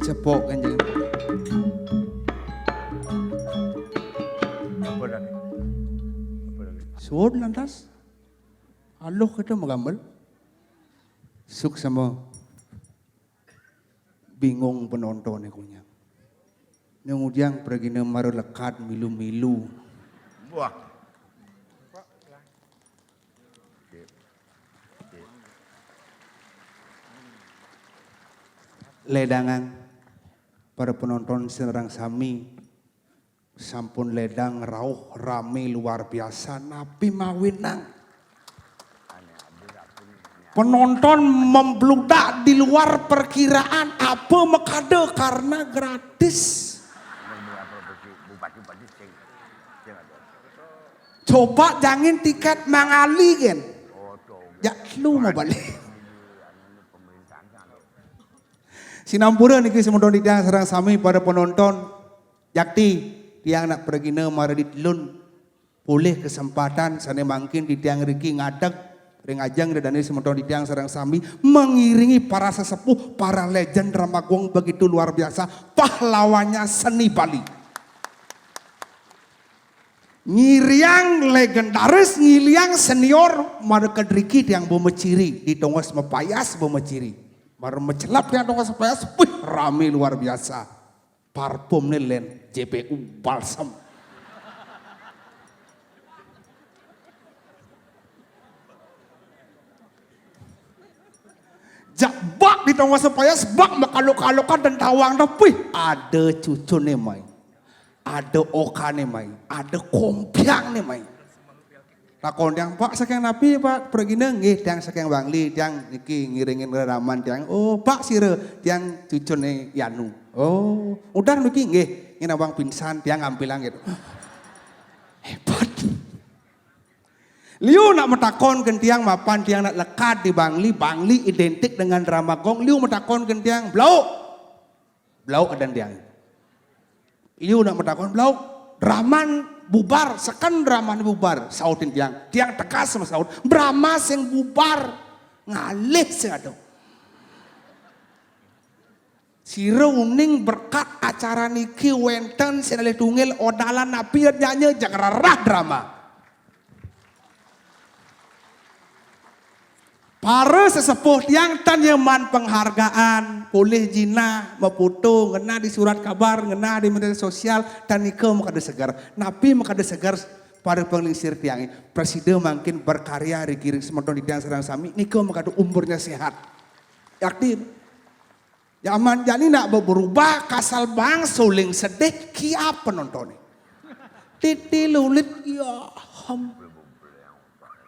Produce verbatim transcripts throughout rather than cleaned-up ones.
Cepok, Kanjeng. Suud lantas. Aluh kita magambar. Suksma. Bingung penonton iku nya. Nang ujang pragina mara lekad milu-milu. Wah. Ledangan para penonton sareng sami. Sampun ledang rauh rame luar biasa, napi mawinang? Penonton membludak di luar perkiraan, apa makada karena gratis. Coba jangin tiket mangali kan. Ya lu mau balik. Sinampura niki semeton titiang sareng sami para penonton. Jakti, tiang nak pragina mara ditelun polih kesempatan sane mangkin titiang riki ngadeg ring ajeng ida dane semeton titiang sareng sami mengiringi para sesepuh, para legend drama gong begitu luar biasa, pahlawannya seni Bali. Ngiriang legendaris, ngiriang senior, mara kedriki tiang bemeciri, di tongos mepayas bemeciri. Mara mecelap tiang tongos mepayas, wih, rame luar biasa. Parfumne len, J P U balsam. Jak bak di tongos mepayas, bak makaluk-kalukan dan tawang dah, wih, ada cucune mai. Ada okane mai, ada kompiangne mai. Takon tiang, "Pak, saking napi, Pak?" Pragina, "Nggih, tiang saking Bangli, tiang niki ngiringin reraman tiang." "Oh, Pak sira?" "Tiang cucune Yanu." "Oh, udah niki?" "Nggih, ngin abang pingsan, tiang ngampilang gitu." Hebat. Liu nak matakon ken tiang mapan tiang nak lekad di Bangli, Bangli identik dengan drama gong. Liu matakon ken tiang, "Blau." Blau adan tiang. Liu nak matakon, "Blau, draman bubar, seken draman bubar?" Sautin tiang. Tiang tegas masaut, "Drama sing bubar, ngalih sing ada." Sira uning berkat acara niki wenten sing alih tunggal odalan napi nyanya jak rerah drama. Para sesepuh tiang tan nyeman penghargaan, polih jinah, maputu, ngenah di surat kabar, ngenah di media sosial, tan nika makada seger. Napi makada seger para penglingsir tiang? Prasida mangkin berkarya ring semeton titiang sareng sami, nika makada umurnya sehat. Yakin? Zaman jani nak berubah, kasal bang suling sedih, kiap penontonnya. Titi lulit, ya ham.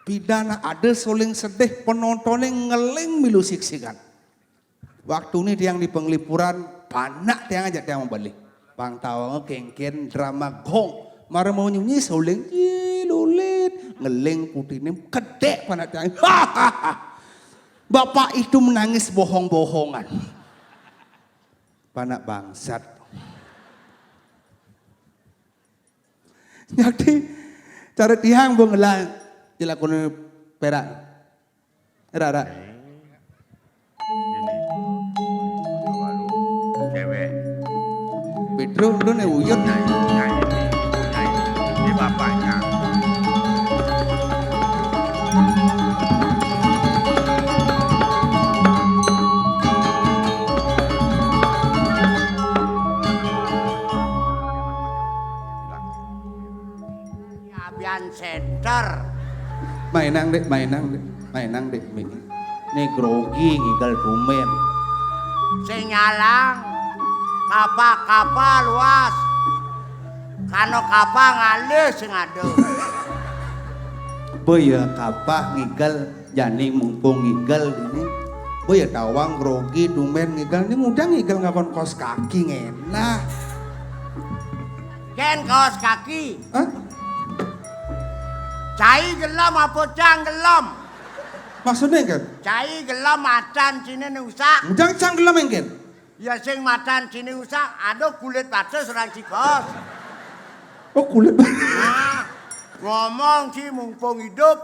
Pidana ada suling sedih, penontonnya ngeling milu siksikan. Waktu ni tiang di penglipuran, panak tiang ajak tiang membeli. Bang tawang kengken drama gong. Mara mau nyunyi suling, ih, lulit, ngeling putih ni, kedek panak tiang. Bapak itu menangis bohong-bohongan. Panak bangsat. Jadi, cara tiang bang ngelah jelakone perak. Rara. Ini. Cewek. Pedro, lu nih uyut. Nah, ini, nah, ini, nah, ini. Ini bapaknya. Abian center. Mainang, Dek, mainang, Dek. Mainang, Dek, mi. Nih grogi ngigel tumen. Sing nyalang, kapah-kapah luas. Kano kapah ngalih sing ada. Boya kapah ngigel, jani mumpung ngigel ini. Boya tawang grogi tumen ngigel. Ini ngudang ngigel ngakon kaos kaki ngenah. Ken kaos kaki. Hah? Cai gelem apa cang gelem? Maksudnya, Ken? Cai gelem acan sini nusak. Ngudang cang gelem, Ken? Ya sing madan sini usah, aduh kulit batis orang cikos. Oh, kulit. Nah, ngomong sih mumpung hidup.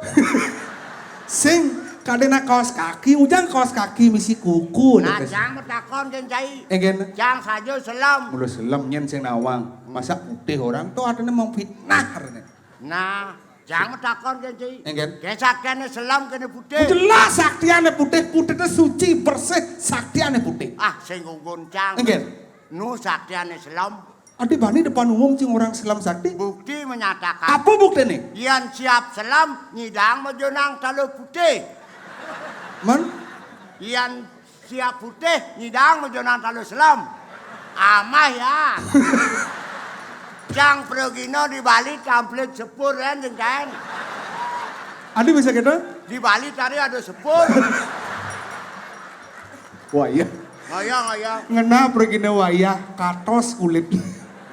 Sing kadene kaos kaki, ujang kaos kaki misi kuku. Nah, jang matakon kén cai. Enggen. Jang saja selem. Mula selem nyén sing nawang. Masa putih orang tuh adane mau fitnah arene. Nah, jang matakon kén cai. Enggen. Kén saktiane selem kene putih. Jelas saktiane putih, putih itu suci, bersih, saktiane putih. Ah, sing ngungkun cang. Enggen. Nu saktiane selem. Adi bani depan umum cing orang selem sakti. Bukti menyatakan. Apa buktine? Yan siap selem, nyidang majonang taluh putih. Man? Yan siap putih, nyidang majonang taluh selem. Amah ya. Cang pragina di Bali tamplit sepur kan, jeng kan? Adi bisa gitu? Di Bali tadi ada sepur. Wah, iya. Ngoyong, ngoyong. Ngena pragina wayah, katos kulit.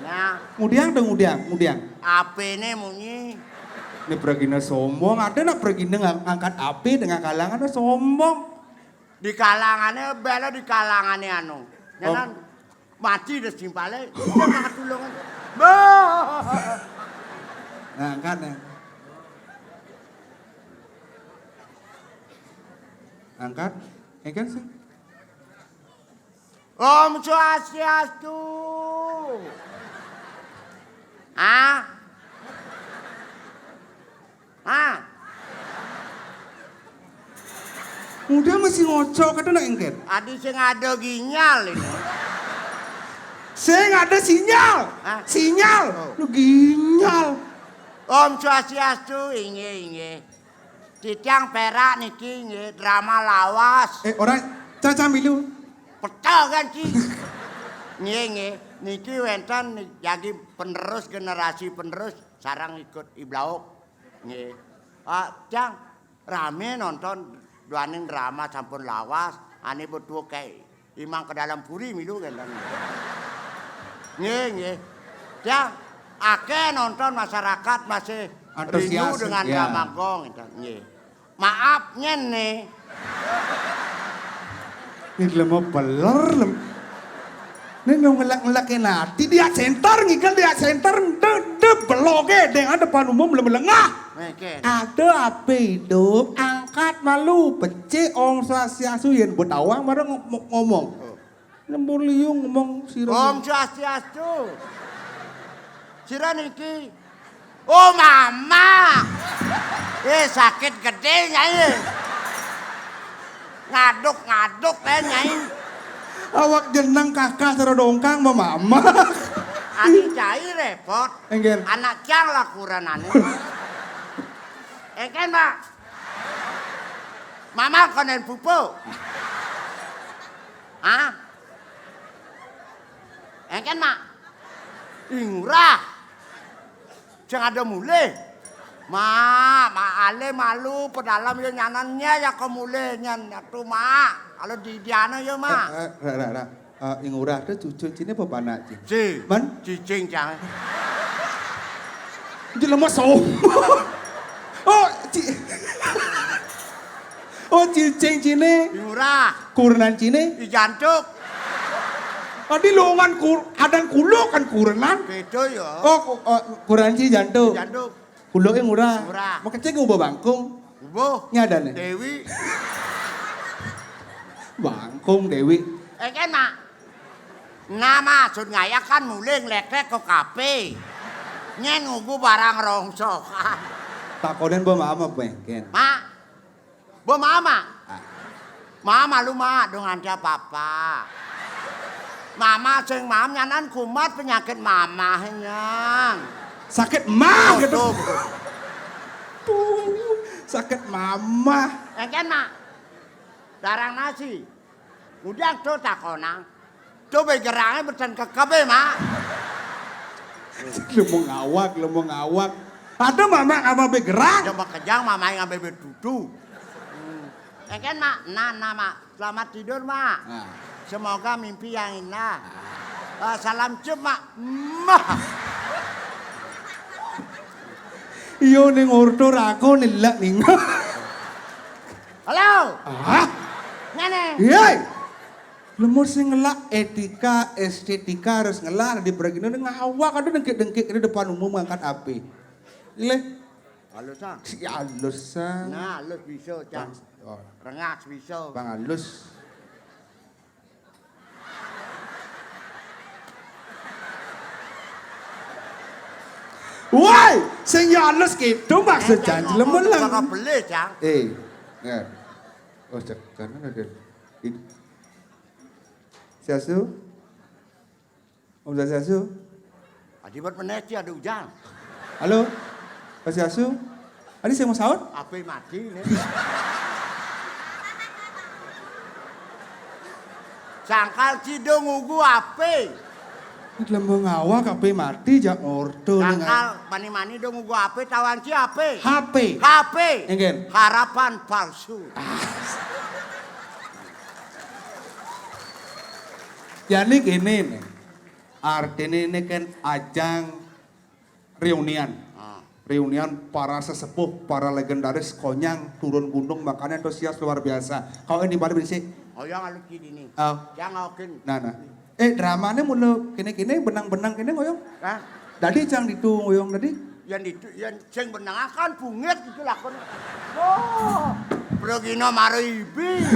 Nah. Ngudiang dong, ngudiang, ngudiang. Apene munyi? Ini pragina sombong, ada nak pragina ngang-, ngangkat api dengan kalangan sombong. Di kalangane, bela di kalangane anu. Oh. Nyanan mati deh simpale. Dia makan tulungan. Bah. Nah, angkat ya. Angkat. Engken sih. Om Swastiastu. Ah? Ah? Udah masih ngocok, ada nak engken? Adi sing ada ginyal ini. Sing ada sinyal. Hah? Sinyal. Oh. Lu ginyal. Om Swastiastu, inggih, inggih. Titiang perak niki nggih drama lawas. Eh, ora, caca milu. Pecel kan, Ci? Nggih, nggih. Niki wenten jagi penerus, generasi penerus sareng ikut iblauk. Nggih. Ah, tiang rame nonton duaning drama sampun lawas, ane betuh kae. Imang ke dalam puri milu kan. Nggih, nggih. Tiang akeh nonton masyarakat masih rindu antusias dengan ya. Drama gong, gitu. Nggih. Maaf nyen nih. Ini lemo peler lem. Ini mau ngelak-ngelakin hati dia center, ngikel dia center, de, de beloge dengan depan umum lem lengah. Oke. Ada apa hidup, angkat malu, becik, Om Swastiastu, yen mbok tawang, baru ngom-, ngomong. Oh. Lembur liung ngomong sira. Om Swastiastu. Sira niki. Oh, Mama. Eh, sakit gede, Nyai. Ngaduk-ngaduk, eh, Nyai. Awak jeneng kakak sira dongkang, Mama. Adi cai repot. Enggen. Anak cang lah kuranane. Engken, Mak. Mama konen pupuk. Hah? Engken, Mak. Ih, ngurah. Sing ada mulih. Mak, Mak ale malu pedalam ya nyanannya ya ke mulih nyan atu, Mak. Kalau di diana ya, Mak. Eh, eh, ra, ra, ra. Eh, ing ora ada cucu cine apa anak cine? Ci. Man? Cicing cang. Jelema so. Oh, ci-, oh, cicing cine. Ing ora. Kurenan cine. I jantuk. Tadi longan kur-, adan kulo kan kurenan. Beda ya. Oh, ku-, oh, kurenan ci jantuk. Jantuk. Kulo ing ora. Ora. Makecing ngubah bangkung. Mbuh. Nyadane. Dewi. Bangkung Dewi. Eh, kan, Mak. Nah, maksud ngaya kan mulih nglekrek ke kafe. Nyen ngunggu barang rongsokan. Takonin Mbok Mama bengken. Mak. Mbok Mama. Ah. Mama lu, Mak, dong ada papa. Mama sing mam nyanan kumat penyakit mama nyan. Sakit mah gitu. Tuh, tuh. Tuh, sakit mama. Engken, Mak. Darang nasi. Udah tuh takonang. Tuh begerange beten kekebe, Mak. Lu mau ngawak, lu mau ngawak. Ada mama ngapa begerang? Coba kejang mama yang ngambil betutu. Hmm. Engken, Mak. Nah, nah, Mak. Selamat tidur, Mak. Nah. Semoga mimpi yang indah. Ah, salam cium, Mak. Mah. Iyo ning ordo rako nilak ning. Halo. Ah. Ngene. Iya. Lemu sing ngelak etika, estetika harus ngelak di pergi ini ngawak ada dengkik-dengkik di depan umum ngangkat api. Leh. Halus, Sang. Si halus, Sang. Nah, halus bisa, Cang. Oh. Rengas bisa. Bang halus. Woi, sing ya halus gitu maksud Cang. Lemu leng. Ora beli, Cang. Eh, ya. Oh, cek kanan ada. Ini. Siasu? Om Swastiastu. Adi buat meneci ada ujang. Halo. Swastiastu. Adi saya mau sahur? Apa mati ini? Sangkal cidung ugu apa? Dalam mengawa kape mati jak ngorto. Sangkal mani-mani dong ugu apa tawan ci apa? H P. H P. Enggak. Harapan palsu. Ah. Jadi gini nih, artinya ini kan ajang reunian. Ah. Reunian para sesepuh, para legendaris, konyang, turun gunung, makanya antusias luar biasa. Kalau ini balik berisik. Oh, yang alut gini nih. Ah. Yang okin. Nah, nah. Eh, dramanya mulu kini-kini, benang-benang kini ngoyong. Hah? Tadi cang ditu ngoyong tadi. Yang ditu, yang Sing benengaken bungit gitu lakon. Oh, pragina mara ibi.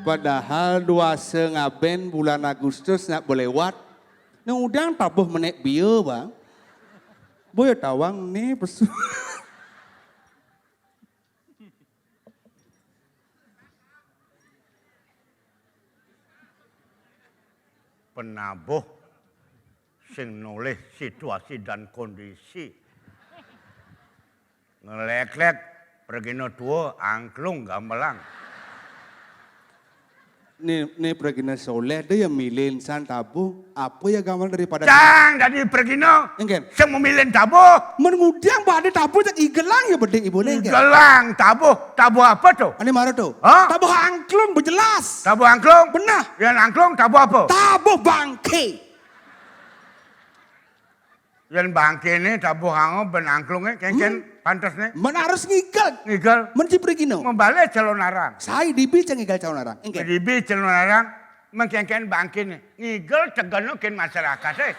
Padahal duase ngaben bulan Agustus nak belewat, nang udang tabuh menek bia, Bang. Boya tawang ni pesu. Penabuh sing nolih situasi dan kondisi. Ngeleklek, pragina tua, angklung, gamelang. Ni, ni pragina soleh, dia ya milih insan tabuh. Apa ya gamelang daripada Cang, dadi pragina. Engken. Sing memilih tabuh. Men ngudiang bade tabuh cak igelang ya bede ibu ni, engken. Igelang, tabuh. Tabuh apa tu? Ane mara tu. Hah? Tabuh angklung, bejelas. Tabuh angklung? Benah. Yang angklung, tabuh apa? Tabuh bangke. Yen bangkene tabuh ango ben angklunge kengken pantesne. Men harus ngigel. Ngigel. Men ci prigino. Membale calon arang. Sai dibi ca ngigel calon arang. Engke. Dibi calon arang mengkengken bangkene. Ngigel tegeno ken masyarakat, eh.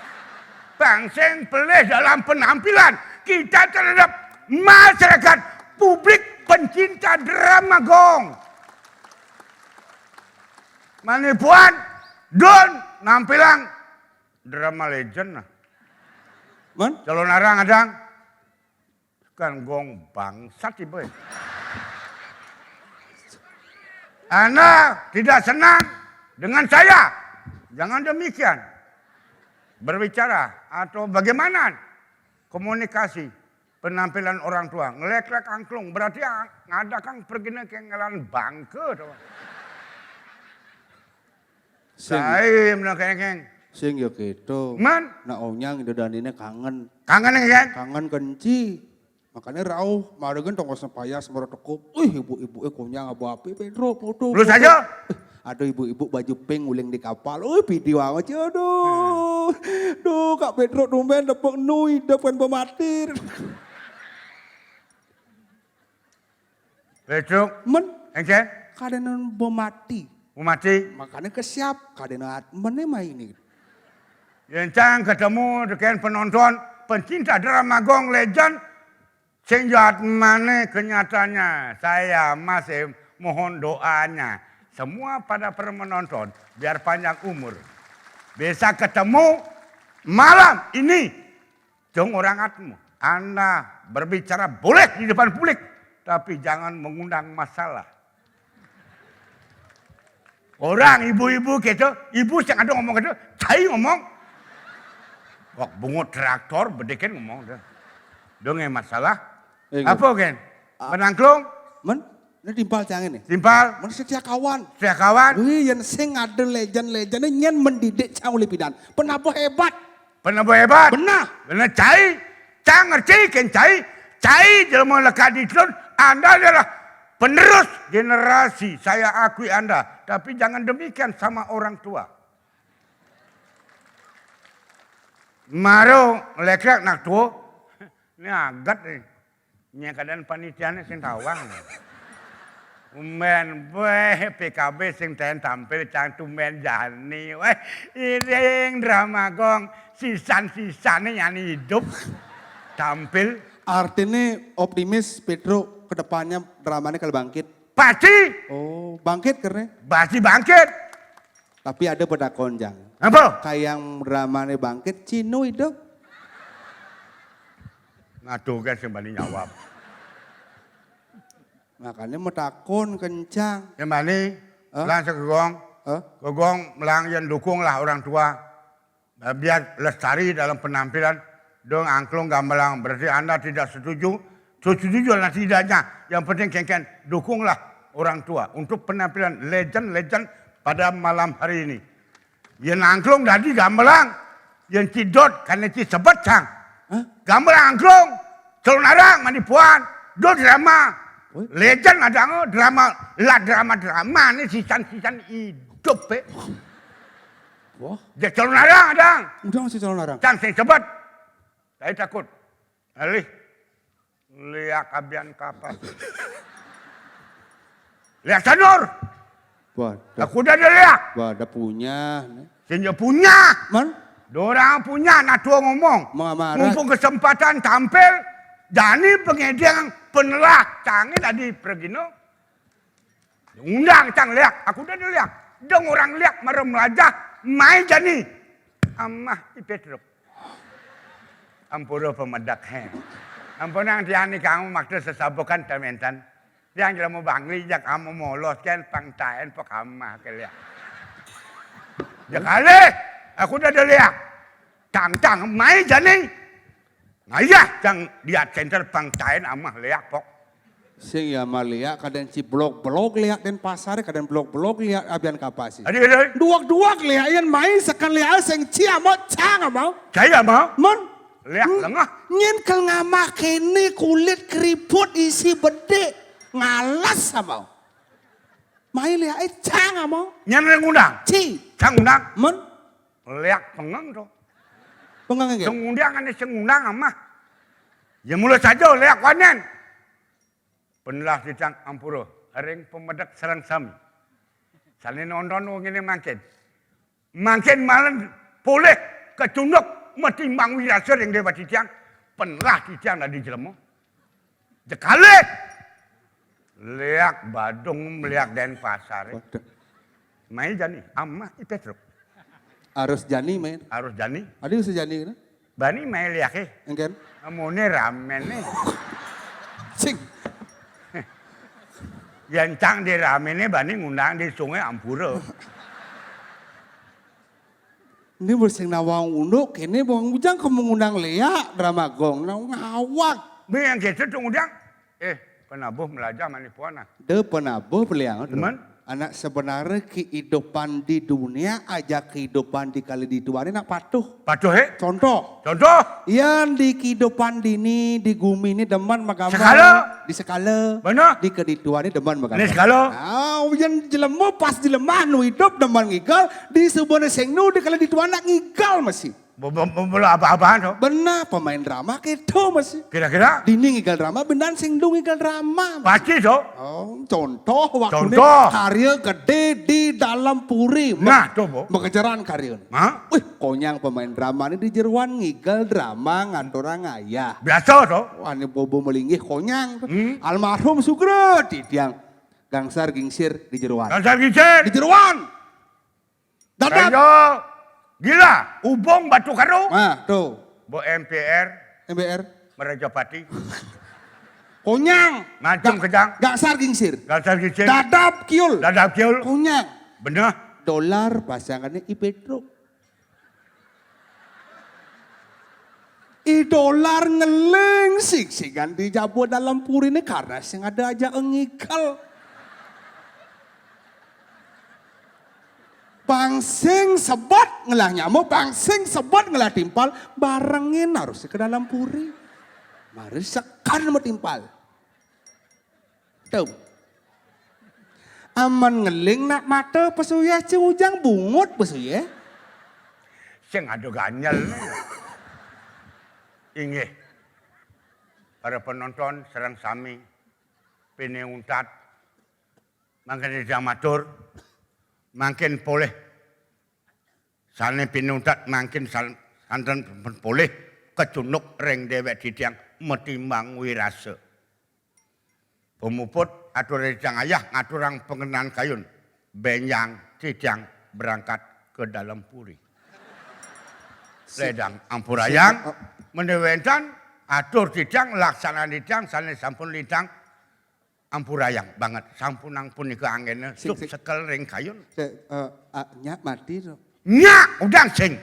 Bang sing pelih dalam penampilan kita terhadap masyarakat publik pencinta drama gong. Manipuan, Don, nampilang drama legend nah. Man? Calon arang adang. Kan gong bangsat ibu. Anda tidak senang dengan saya. Jangan demikian. Berbicara atau bagaimana komunikasi penampilan orang tua. Ngeleklek angklung berarti ngadakan pergi ke ngelan bangke tuh. Sing. Sae menang kengkeng. Sing ya gitu. Man? Nak onyang ida danine kangen. Kangen ya kan? Kangen kenci. Makanya rauh, mari kan tongkos payas mara tekup. Wih, ibu-ibu eh konyang abu api Pedro foto. Lu saja. Ada ibu-ibu baju pink uling di kapal. Wih, video amat sih, aduh. Duh, Kak Pedro tumben tepuk nu hidup kan pematir. Besok. Men. Engke? Kadene bom mati. Bom mati. Makanya kesiap, kadene at-, mene mah ini. Yen cang ketemu dengan penonton, pencinta drama gong legend, sing jahat mana kenyataannya, saya masih mohon doanya. Semua pada para menonton, biar panjang umur. Bisa ketemu Malam ini, dong orang atmu. Anda berbicara boleh di depan publik, tapi jangan mengundang masalah. Orang ibu-ibu gitu, ibu sing ada ngomong gitu, cai ngomong. Wah, bungut traktor, bedekin ngomong deh. Dong yang masalah, apa, Gen? Penangklung? Men, ini timpal cang ini. Timpal? Men setia kawan. Setia kawan? Wih, yang sing ada legend-legend ini nyen mendidik cang oleh pidan. Penabuh hebat. Penabuh hebat? Benar. Benar, cai. Cang ngerti, Gen, cai. Cai jelema lekat di Anda adalah penerus generasi. Saya akui Anda. Tapi jangan demikian sama orang tua. Maro lekrek nak tua. Ini agat nih. Nya keadaan panitiane sing tawang. Umben, weh, P K B sing ten tampil cang tumben jani. Weh, iring drama gong, sisan-sisane nyani hidup. Tampil. Artinya optimis Pedro ke depannya dramanya kalau bangkit. Pasti. Oh, bangkit karena? Pasti bangkit. Tapi ada pada konjang. Apa? Kayak dramanya bangkit, Cino hidup. Ngaduh kan sing bani nyawab. Makanya metakon kencang. Yang mana? Hah? Langsung ke gong. Hah? Ke gong melang yang dukunglah orang tua. Eh, biar lestari dalam penampilan. Dong angklung gamelang. Berarti Anda tidak setuju. Setuju lah tidaknya. Yang penting kengken dukunglah orang tua untuk penampilan legend-legend pada malam hari ini. Yen angklung dadi gamelang, yen cidot kane ci sebet sang. Hah? Gamelang angklung, celonarang mandi puan, do drama. Woi. Legend ada ngo drama, lah drama-drama ni sisan-sisan hidup eh. Wah. Dia celonarang ada. Udah masih celonarang. Sang sing sebet. Saya takut. Alih. Liak abian kapas. Liak sanur. Waduh. Aku udah ada liak. Waduh punya. Senja punya. Man? Dorang punya nak tua ngomong. Mengamarah. Mumpung kesempatan tampil. Jani pengedeng penelah. Canggih tadi pergi no. Undang cang liak, aku udah liak. Dong orang liak mara melajah, mai jani. Amah ipe truk. Ampura pemedak he. Ampunang tiang ni kamu makta sesabukan tamentan. Tiang jelema bangli jak kamu molos kan pangtaen pok amah ke liak. Jakale, aku udah liak. Tang tang mai jani. Ngayah cang liak center pangtaen amah liak pok. Sing ya mah liak kadang ci blok-blok liak Denpasar kadang blok-blok liak abian kapas. Adi adi. Duak-duak liak yang main sekan liak sing ci amau cang amau. Cai amau. Mon. Liak lengah. Nyen kel ngamah kene kulit keriput isi bedik ngalas amau. Main liak eh cang amau. Nyen ngundang. Ci. Cang undang. Mon. Liak pengeng to. Pengeng nggih. Sing ngundang ane sing ngundang amah. Ya mula saja liak wanen. Penlah titiang ampura ring pemedek sareng sami. Sane nonton wong ngene mangkin. Mangkin malen polih kecunduk metimbang wirasa ring dewa titiang. Penlah titiang dadi jelema. Jekalih. Liak Badung, liak Denpasar. Waduh. Mai jani, amah ipe truk. Arus jani main. Arus jani. Adi usah jani kena. Bani mai liak eh. Engken. Amone ramen nih. Cing. Yang cang di ramen nih bani ngundang di sungai ampura. Ini bersing nawang unduk, kene bawang bujang ke mengundang liak drama gong, nawang ngawak. Be yang kecil tuh ngundang. Eh, penabuh melajah mani puana. De penabuh peliang tu. Cuman? Anak sebenarnya kehidupan di dunia aja kehidupan di kali di tuan ini nak patuh. Patuh eh? Contoh. Contoh. Yang di kehidupan dini di gumi ini demen magama. Sekala. Di sekala. Benar. Di kedituan ini demen magama. Ini sekala. Ah, ujian jelema pas jelema nu hidup demen ngigal di sebuah sing nu di kali di tuan nak ngigal masih. Bela apa-apaan to? Benar pemain drama gitu masih. Kira-kira? Dini ngigal drama, benar sing dung ngigal drama. Pasti to. Oh, contoh waktu ini karya gede di dalam puri. Nah, to bo. Mengejaran karya. Hah? Wih, konyang pemain drama ini di jeruan ngigal drama ngantorang ayah. Biasa to. Wah, ini bobo melinggih konyang. Hmm? Almarhum Sugro di tiang gangsar gingsir di jeruan. Gangsar gingsir. Di jeruan. Dadap. Ayo. Gila, ubung batu karo. Ah, tuh. Bo M P R. M P R. Merajapati. Konyang. Ngancem kejang. Gak sar gingsir. Gak sar gingsir. Dadap kiul. Dadap kiul. Konyang. Bener. Dolar pasangannya I Pedro. I Dolar ngeling sik-sikan di jaba dalam puri ini karena sing ada aja ngikel. Pang sing sebet ngelah nyama, pang sing sebet ngelah timpal, barengin harus ke dalam puri. Mari sekan sama timpal. Tuh. Aman ngeling nak mata pesuya cing ujang bungut pesuya. Sing ada ganjel. Inggih. Para penonton sareng sami pinih untat mangkin ida matur mangkin polih sane pinih untat mangkin san- santen polih kecunduk ring dewek titiang matimbang wirasa. Pemuput atur titiang ayah ngaturang pengenan kayun benjang titiang berangkat ke dalam puri. Ledang ampurayang menawi wenten atur titiang laksanan titiang sane sampun lintang ampurayang banget sampunang punika anggena sing, sing. Sekel ring kayun. Sing, eh, ah, nyak mati to. Nyak udang sing.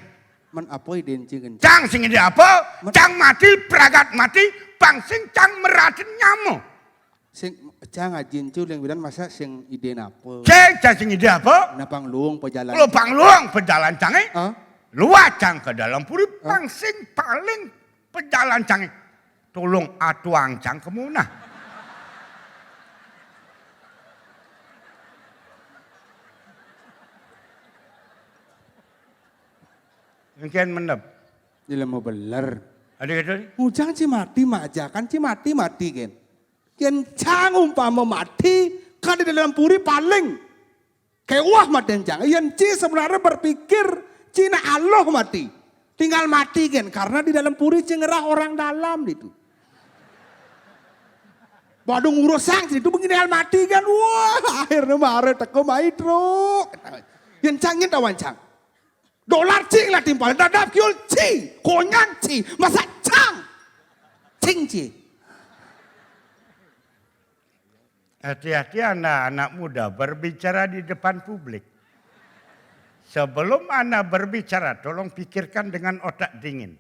Men apa idin cing? Cang sing ide apa? Men- Cang mati pragat mati pang sing cang meratin nyama. Sing cang ajin cu ling bidan masa sing idin apa? Sing cang sing ide apa? Napang luung pejalan. Kalau pang luung pejalan cange. Hah? Luar cang ke dalam puri pang sing paling pejalan cange. Tulung atuang cang kemunah. Engken mendep. Jelema beler. Ada kata ni? Ujang ci mati majakan ci mati mati ken. Yen cang umpama mati kan di dalam puri paling kewah mati cang. Yen ci sebenarnya berpikir cina Allah mati. Tinggal mati ken karena di dalam puri ci ngerah orang dalam itu. Badung urusan itu begini hal mati kan. Wah, akhirnya mare teko mai truk. Yen cang yen tawan cang. Dolar cing lah timpal, dadap kiul ci, konyan ci, masa cang. Cing ci. Hati-hati Anda anak muda berbicara di depan publik. Sebelum Anda berbicara, tolong pikirkan dengan otak dingin.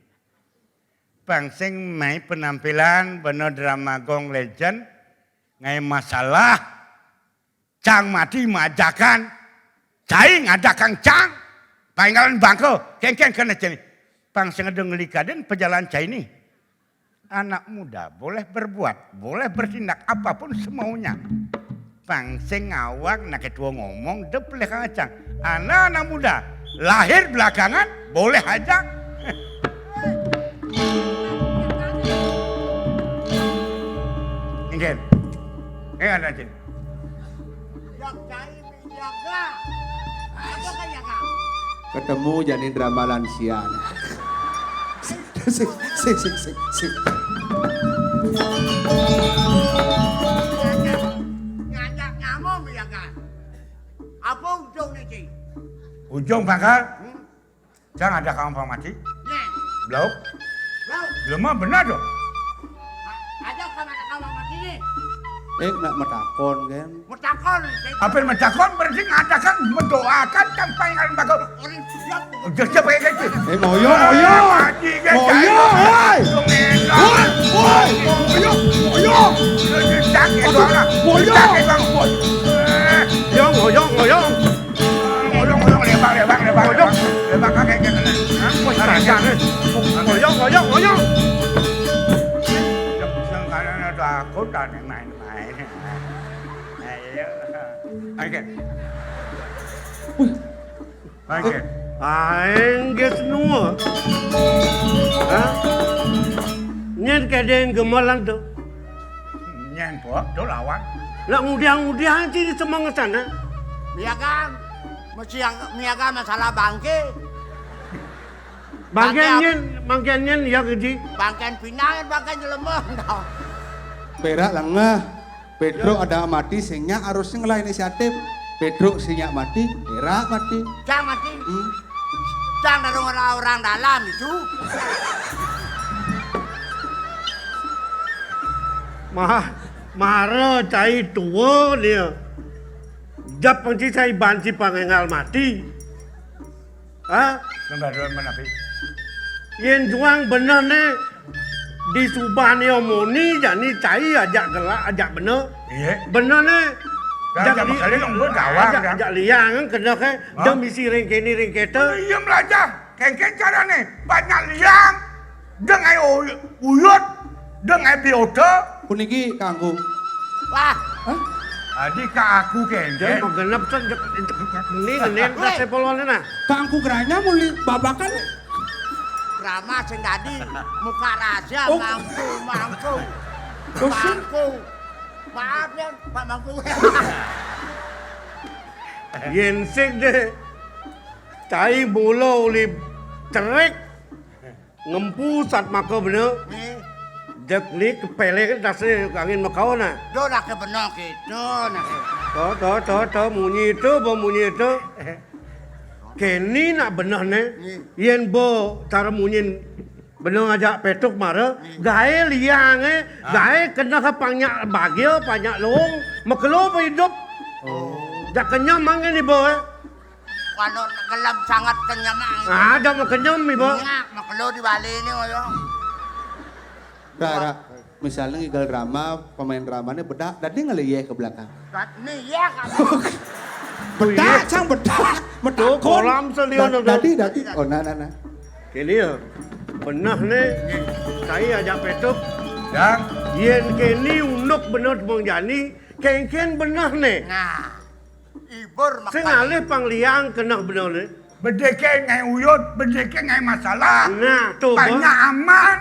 Pang sing mai penampilan bena drama Gong Legend, ngai masalah, cang mati majakan, cai ngadakang cang, painggalan bangka, kengkeng kena ceni. Pang sing ada ngelikadin pejalan cai ni. Anak muda boleh berbuat, boleh bertindak apapun semaunya. Pang sing ngawak nak ketua ngomong dep leh kang acang. Anak-anak muda lahir belakangan boleh aja. Inggih. Eh ada cing. Ketemu jani drama lansia. Sik, sik, sik, sik, sik. Ngajak nyamuk ya kan? Apa ujung ni, Cing? Ujung bakal? Hmm? Cang ada kawan pamati? Nih. Blau? Blau. Jelema benar dong. Ada kawan ada kawan pamati nih. Eh, nak metakon kan? Metakon. Apa yang metakon berarti ngadakan mendoakan cang paingalan bakal. Orang siap. Udah siap kayak gitu. Eh, moyo, moyo. Moyo, woi. Woi, woi, moyo, moyo. Aduh, moyo. Moyo, moyo, moyo. Ngoyong, ngoyong, lebang, lebang, lebang, lebang. Lebang kakek, kakek, kakek. Hah? Wah, kerajaan, eh. Ngoyong, ngoyong, ngoyong. Yang, yang kalian ada aku dan yang main-main. Ayo. Oke. Oke. Aing geus nua. Hah? Nyen kedeng gemelan tuh. Nyen po, do lawan. Lah ngudiang-ngudiang sih di semangat sana. Miagan, mesti yang miagan masalah bangke. Bangke nyen, bangke nyen ya gede. Bangke pinang, bangke jelema. Perak lengah. Pedro ada mati sing nyak harusnya ngelah inisiatif. Pedro sing nyak mati, perak mati. Cang mati. Hmm. Cang darung orang, orang dalam itu. Mah, mara cai tua dia. Jap panci cai banci pangengal mati. Ha? Nang gaduhan manapi? Yen juang beneh ne, di subah ne omoni jani cai ajak gelak, ajak beneh. Iya. Beneh ne. Dah, jak jak li-, makale nunggu gawang, ajak, dah. Jak liang keneh ke, hah? Dah misi ring kene ring kete. Iya melajah. Kengken carane, banyak liang, deng ae uy-, uyut, deng ae biota. Puniki kanggo. Wah. Hah? Adi ka aku kengken. Dia menggenep sen, cek, cek, ini, ini, weh. Kasih polone nah. Kanggo geranya muli babakan. Rama sing dadi, muka rahasia, oh. Mangku, mangku. Oh, sing. Mangku. Maaf ya, Pak Mangku. Yen sing deh. Cai mula uli cerik, ngempu sat maka bena. Nggih. Dek ni kepele ke dase angin makaon nah. Do dah ke bena kita nah. To, to, to, to, munyi tu, bo munyi tu. Keni nak beneh ne. Nggih. Yen bo cara munyin beneh ajak petuk mara, nggih, gae liang eh, ah, gae keneh ke panyak bagia, panyak long, makelo pe idup. Oh. Jak kenyem mangke ni bo eh. Kalau gelem sangat kenyem, ah. Ah, dah mau kenyem, Ibu. Iya, mau keluar di Bali ini, ngoyo. Ra, ra. Misalnya ngigal drama, pemain dramanya bedak, dadi ngelih ke belakang. Dat-, nih, iya, kamu. Bedak, sang bedak. Bedak, tuh, kon. Kolam selian. Da-, dadi, dadi. Oh, nah, nah, nah. Kini ya, beneh nih, saya ajak petuk. Ya. Yen kini unduk beneh Bang Jani, kengken beneh nih. Nah. Ibur. Sing makanya. Alih pang liang keneh beneh ne. Bedeke ngai uyut, bedeke ngai masalah. Nah, tuh, banyak amat.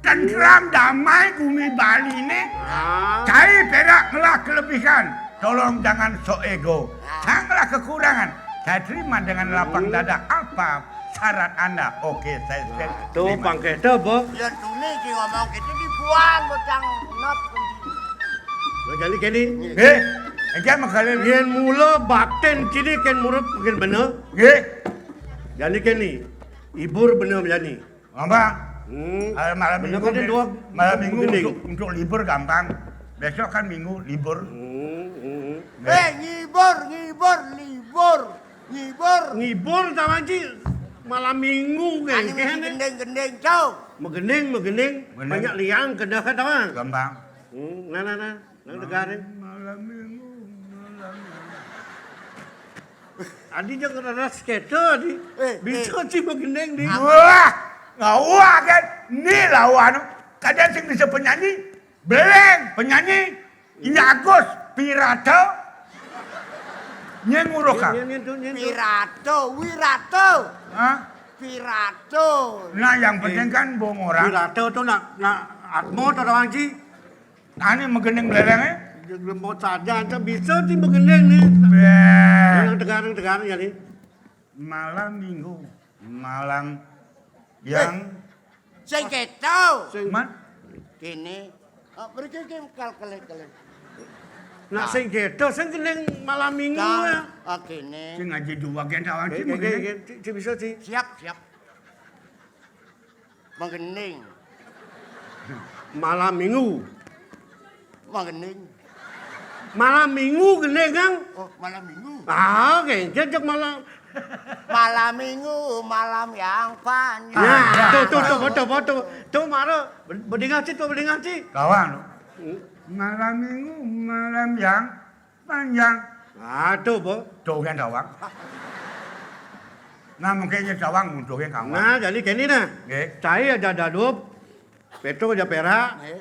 Tentram, damai bumi Bali ne. Ah. Cai perak ngelah kelebihan. Tolong jangan sok ego. Ah. Janganlah kekurangan. Saya terima dengan lapang dada apa syarat Anda. Oke, saya setuju. Nah, tuh, terima. Pang kete, Bo. Ya, tuni ki ngomong kete dibuang, bocang nop. Nah, jani keni. Nggih. Engke makale. Yen mula batin kini ken murub ken beneh. Nggih. Jani keni. Ibur beneh jani. Gampang. Hmm. Ah, malam minggu, malam minggu untuk, untuk libur gampang. Besok kan minggu libur. Hmm, hmm, hmm. Nggih. Eh, ngibur, ngibur, libur. Ngibur. Ngibur tawang ci malam minggu kan. Gending-gending, Cau. Megending, megending. Bener. Banyak liang keneh tawang. Gampang. Hmm, nah, nah, nah. Nang negara. Malam minggu, malam minggu. Adi jeng ngereres kete, Adi. Eh, bisa eh. Ci begendeng, Di. Wah, nggak wah kan? Ni lawan. Kadang sing bisa penyanyi, beleng penyanyi. Iya Agus, Pirata. Nyeng uruh ka. Nyeng, nyeng, nyeng, nyeng. Pirato, Wirato. Hah? Pirato. Nah, yang penting kan bong orang. Pirato tuh nak, nak atmo atau orang ci. Ane megendeng belereng, eh? Lembut saja, ente bisa sih megendeng nih. Beh. Yang tegarang-tegarang ya nih. Malam minggu, malam yang. Eh, sing keto. Sing man? Kene. Oh, mriki ki kal kelih-kelih. Nak sing keto, sing gendeng malam minggu ya. Oh, kene. Sing aja dua gen tawang sih megendeng. Sing bisa sih. Siap, siap. Menggening. Malam minggu. Menggening. Malam minggu gendeng, Kang. Oh, malam minggu. Ah, oke, jejak malam. Malam minggu, malam yang panjang. Nah, tuh, tuh, tuh, betul, betul. Tuh, mara, bedingan sih, tuh, bedingan sih. Kawan. Hmm. Malam minggu, malam yang panjang. Nah, tuh, Bo. Tuh kan tawang. Nah, mungkin nya tawang untuk yang kawan. Nah, jadi kene nah. Nggih. Cai aja dadup, petuk aja perak. Nggih.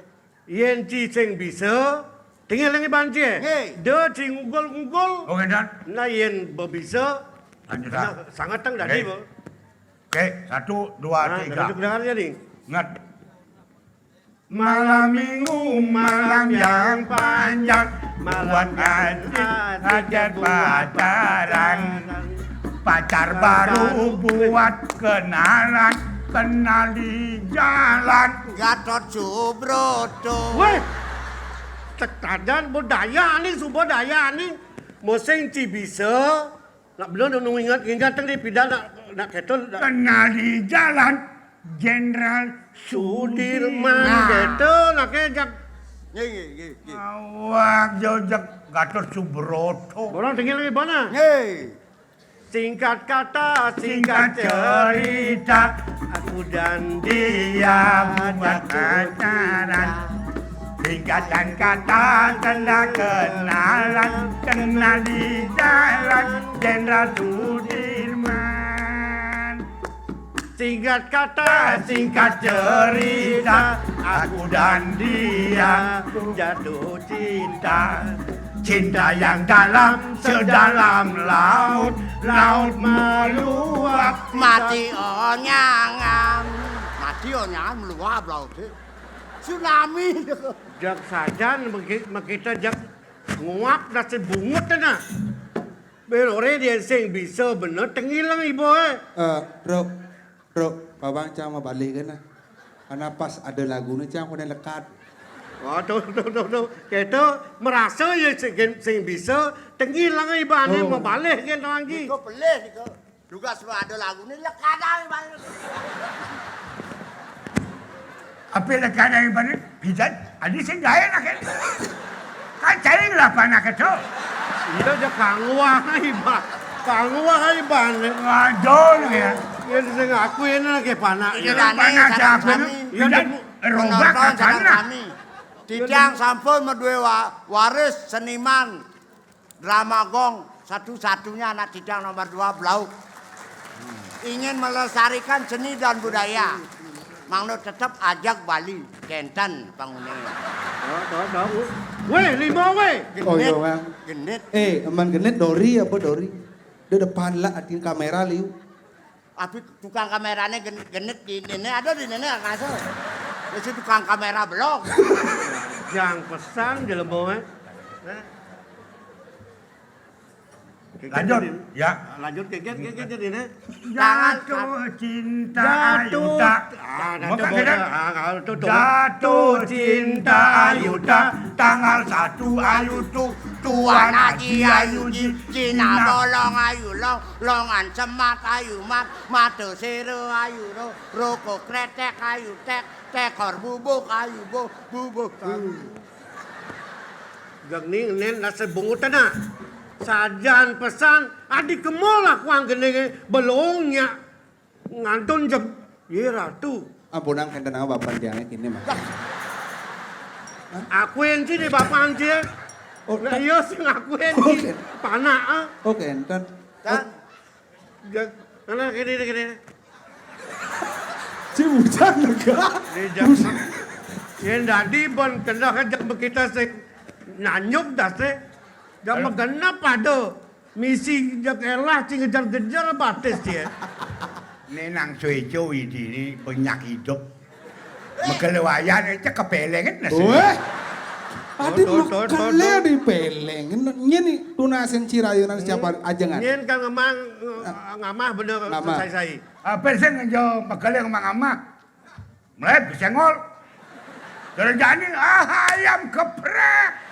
Yen ci sing bisa, tinggal lagi banci. Nggih. De ci ngugul-ngugul. Oh, ngendan. Nah, yen bebisa, lanjut, nah, sangat teng dadi, nggih. Bo. Oke, satu, dua, nah, tiga. Dengar, dengar aja nih. Ingat. Malam minggu, malam yang panjang, buat adik-adik pacaran. Pacar baru buat kenalan, kenal di jalan. Gatot Subroto. Weh, tekadan budaya nih, subudaya nih. Mosing ci bisa, Nak bener nu inget, inget tadi pidan nak, nak keto nak Kenal di jalan Jenderal Sudirman. Sudirman. Nah. Keto nak jak. Nggih, nggih, nggih, nggih. Awak jojak Gatot Subroto. Orang tinggal di mana? Nggih. Singkat kata, singkat cerita, aku dan dia buat pacaran. Singkatan kata, tanda kenalan, kenal di jalan Jenderal Sudirman. Singkat kata, singkat cerita, aku dan dia jatuh cinta. Cinta yang dalam sedalam laut, laut meluap. Mati onyangan. Mati onyangan meluap laut. Tsunami. Jak sajan meki-, mekita jak nguap dadi bungut na. Ben ore dia sing bisa bener tengilang ibu eh. Eh, Bro, Bro, Bawang cang mau balik kan nah. Karena pas ada lagunya cang kena lekat. Oh, tuh, tuh, tuh, tuh. Kita merasa ya sing, sing bisa tengilang ibu ane. Oh. Mau balik kan lagi. Kok boleh gitu. Juga sebab ada lagunya lekat aja balik. Apa lekat aja balik? Pidan, adi sing gawe nak kan. Kan cari lah panak itu. Iya, aja kangwah iba. Kangwah iba. Waduh ya. Ya sing aku ini lagi panak. Ini ya. Dane panak sareng siapa sami. Ini? Ya, pidan, robak penonton sareng kakaknya. Sami. Titiang sampun meduwe wa-, waris seniman drama gong satu-satunya anak titiang nomor dua Blauk. Ingin melestarikan seni dan budaya. Mangno tetep ajak Bali, kenten pangune. Tahu, tahu, tahu. Weh, lima weh. Oh, iya, genit, Bang. Genit. Eh, emang genit Dori apa Dori? Di depan lah, atin kamera liu. Abi tukang kamerane gen-, genit di nene, ada di nene kasar. Wis tukang kamera belok. Jang pesan jelema, eh. Nah. Lanjut, ya. Lanjut, keget, keget, jadi, nah. Jatuh cinta jatuh, ayu tak. Ah, jatuh, bukan, ah, ah, tuh, tuh. Jatuh cinta ayu tak, tanggal satu ayu tu, Tuan Haji ayu ji, Cina bolong ayu long, longan semat ayu mat, mata sera ayu ro, rokok kretek ayu tek, tekor bubuk ayu bo, bubuk ayu. Gagning nen rasa bungut tanah. Sajan pesan, adi kemol aku ang gene belongnya. Ngantun jeb, ye ratu. Ampunang kenten apa bapak tiangnya kini, Mas? Aku enti di bapak enti. Oh, nah, iya sing aku enti. Oke. Panak, ah. Oke, enten. Kan? Gak, mana kene, kene. Si bujang lega. Yen dadi bon kendah kejek bekita sing nanyuk dase. Jam genep ada. Misi jak elah sing ngejar-ngejar batis dia. Ini nang sueco ini banyak hidup. Megel wayan cek kepelengen nasi. Weh. Adi tuh, tuh, tuh, megel tuh. Dipeleng. Nyeni tunasin cirayunan siapa ajengan. Nyen kan ngemang, ngamah bener. Ngamah. Sai-sai. Apa sih ngejo megel ngemang ngamah? Mulai besengol. Dari jani, ah, ayam geprek.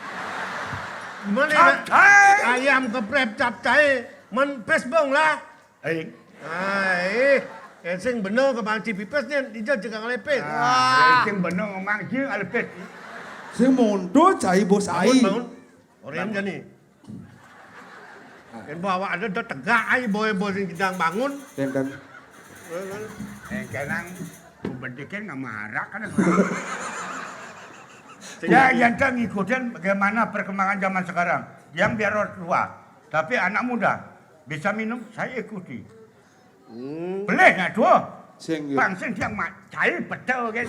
Gimana ya? Capcay. Ayam geprek capcay. Men pes bong lah. Aing. Ah, eh. Ensing bener ke bangci pipes nih, dijal juga ngelepes. Ah, ensing bener ngomong jeung alepes. Sing mundur cai bos ai. Bangun, bangun. Orang jadi. Yen bawa ada udah tegak ai boy boy sing sedang bangun. Enten. Eh, kenang bedikin nggak marah kan. Ya, yang kan ngikutin bagaimana perkembangan zaman sekarang. Yang biar orang tua, tapi anak muda bisa minum, saya ikuti. Hmm. Beleh nak dua. Sing, iya. Bang sing dia mak cai betul kan.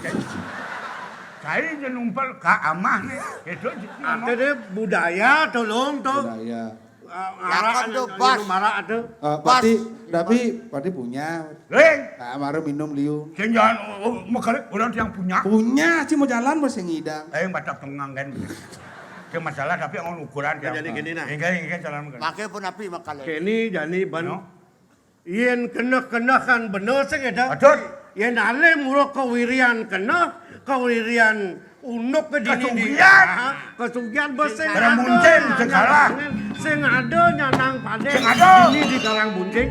Cai je numpal ka amah ni. Itu je ngomong. Ada dia budaya tolong tu. Budaya. Ah, ya, arak kan ada, tu, bos. Minum arak ada. Ah, bos. Pati, tapi pati punya. Leng. Ah, mara minum liu. Sing jangan, oh, oh, mekar orang yang punya. Punya, si mau jalan masih ngidang. Eh, yang batak tengang kan. Itu masalah tapi orang ukuran. Jadi gini nah. Enggak, enggak jalan. Makai pun api makan. Kini jani ban. No. Yen keneh-kenehan bener sing eda. Betul. Yen ale mula kawirian keneh, kawirian Unduk ka dini di Kasugihan. Ah, kasugihan bes sing ada. Karang Buncing, sing kalah. Sing ada nyanang padé. Sing ada. Dini di Karang Buncing.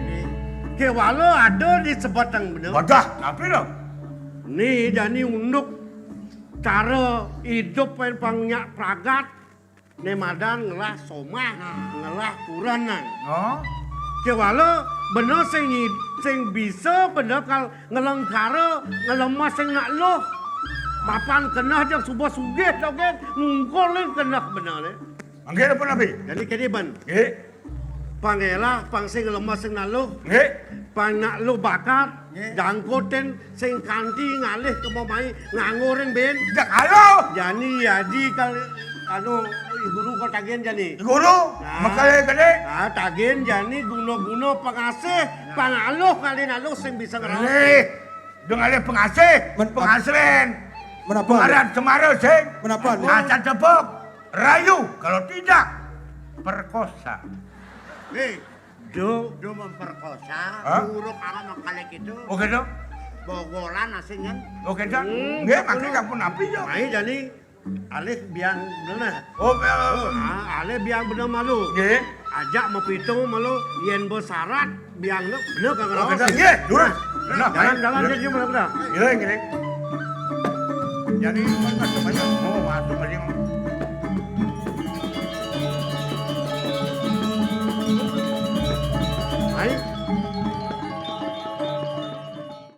Kéwala ada di Sebeteng bener. Wadah, napi to? Né jani unduk cara idup pang nyak pragat. Né madan ngelah somah, ngelah kurenan. Oh. Kéwala bener sing nyi-, sing bisa bener kal ngelengkara, ngelemas sing nak luh. Mapan keneh jak suba sugih dogén, ngungkul ning keneh bener né. Mangké napa napi? Jani kéné ban. Nggih. Pang élah, pang sing ngelemas sing nak luh. Nggih. Pang nak luh bakat, nggih, jangkutin sing kanti ngalih ka mamai nganggo ring bin. Jak aluh. Jani aji kal anu guru kal tagihan jani. Guru, nah. Mekalih gedé. Ah, tagihan jani guna-guna pengasih, nah, pangaluh kali naluh sing bisa ngerawat. Ngalih. Dong alih pengasih, men-, pengasrén. Menapa? Pengaran semara sing. Menapa? Acan tepuk, rayu, kalau tidak, perkosa. Nih, do, do memperkosa, hah? Guru kamu mengkalik itu. Oké, do. Bogolan asing kan? Oké, do. Hmm, nggih, betul. Maké ampun napi, do? Mai jani alih biang bener. Oh, bener. Ah, alih biang bener malu. Nggih. Ajak mapitung malu, yén besarat biang bener kagak. Oh, raos. Nggih, durus. Nah, jalan, jalan, jalan, jalan, jalan. Nggih, nggih. Jadi, pas, pas, pas, oh, waduh, paling